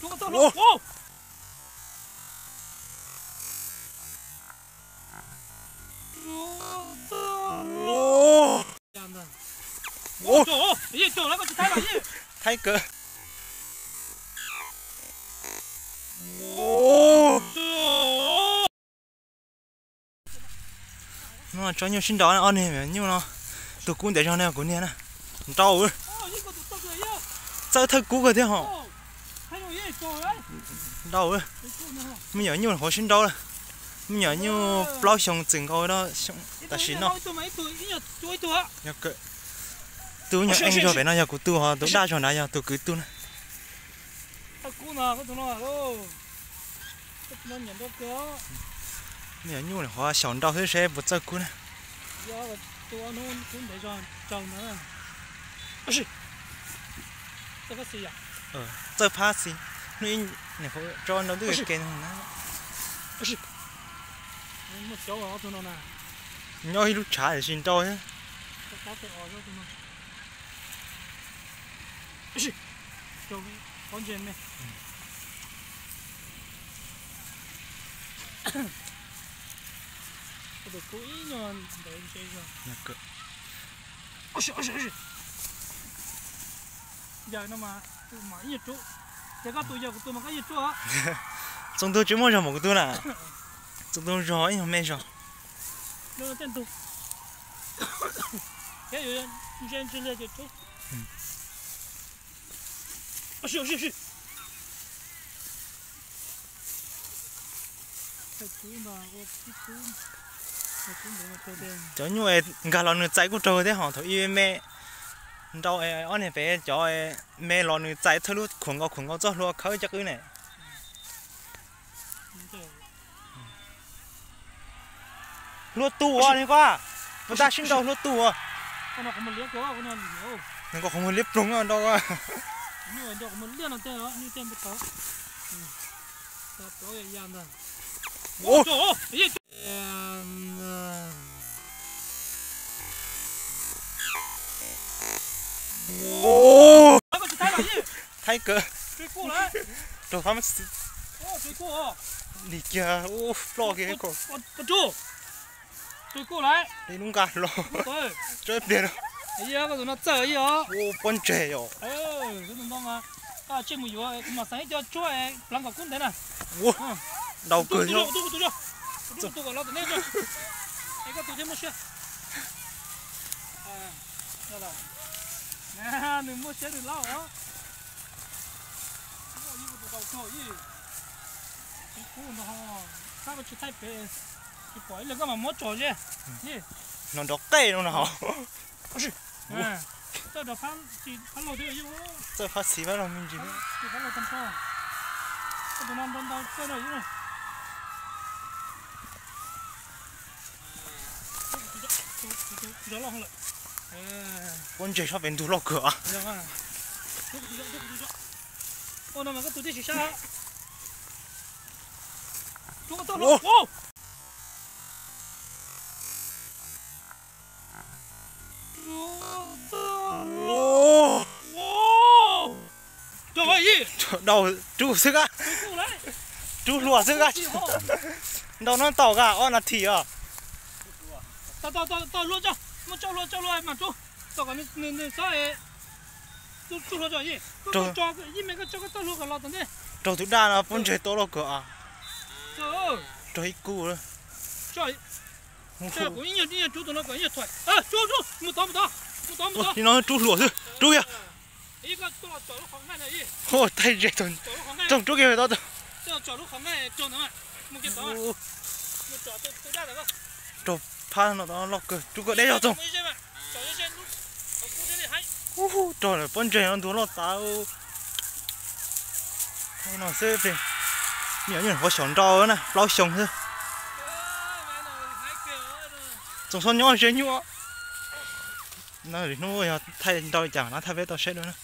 Ua, ua, ua, thaib kawg. Ua, no tso nyuj sib nraus ob niag me nyuam nyuj no. Tus kub ntev zog no kuv niag na. Nrau, txawj thawj kub kawg thiab ho. Nrau, me nyuam nyuj qhuav sib nraus lawm. Me nyuam nyuj plaub xyoo txwm nkaus tam sim no. Tus nyuam eej zog pem no yog kuv tug, ho tus daj zog nrad yog tus kwv tug na. Me nyuam nyuj qhuav xyaum nrau xwb seb puas txawj kub na. Txawj phab xis, hnub ib tso nrau ntuj ke na. Nyob ib lub tshav tsis nrau thiab. Yawg no mas tus mas ib nyuag rub, ces koj tus yawg kuv tus mas koj nyuag rub. Txoov tug tsis muaj zog npaum kuv tug na. Txoov tug zog ib nyuag me zog. Tej ntug thiab yuav ntse ntse li ces rub. Cov nyuj nkag los nws txais kuj raug thiab, ho thaum ib me nrau ob niag pem cov me los nws txais thawj lub khuam nkaus khuam nkaus txoj hlua khawb caj qwb ne. Hlua tu ua li koj, puas tab sib nrau hlua tu ua. Nws kom qhov muag liab ploog nrau. Thaib kawg. Raug fab li kiag, ploj kiag. Li lub nqa hlo. Tso ib pliag no. Pob ntseg yom. Ntaus kawg thiab. Nws muaj siab nws laub os. Tsis kub no, kab tsis thaij pem, tsis pom ib leeg koj mas muab tso ze. No nrov qej no no. Txawj rov phab, tsis phab laug thiab. Txawj phab xis phab laug me ntsis. Tsis phab laug tag nrho. Koj tus no ntau ntau txawj na. Pob ntseg sab pem ntug loj kawg. Ua no mas koj tus tib si sab. Rub xwb kab, rub hluas xwb kab. Nrau no tau kab ob nas this os. Tau, tau, tau, tau hlua tso, muab tso hlua, tso hlua mas rub, tau kom nws, nws, nws txhob, tso hlua tso, ib me koj tso koj txoj hlua kom los tom ntej. Raug tus daj no pob ntseg tau loj kawg. Raug ib kub. Kuv ib nyuag, ib nyuag rub tus no kom ib nyuag thuam. Rub, rub, mus tod, mus tod, mus tod, mus tod. Li no rub hluas xwb, rub yog. Ib koj tuaj los tsom lub qhov nqaij no ib. Hu, thaij ze, raug rub kiag tod. Tsom lub qhov nqaij raug ntawd, mus kiag tod. Mus tsom tus daj tod. Raug phab no tod loj kawg, rub koj deb zog txoog. Raug pob ntseg no ntug loj tas. Thaij no xwb, me nyuam nyuj qhuav xyaum nrau na, plaub xyoo xwb. Txoov xob nyob ze nyuj. No hnub yog thaij nrau li cas no thaij peb tau saib dua na.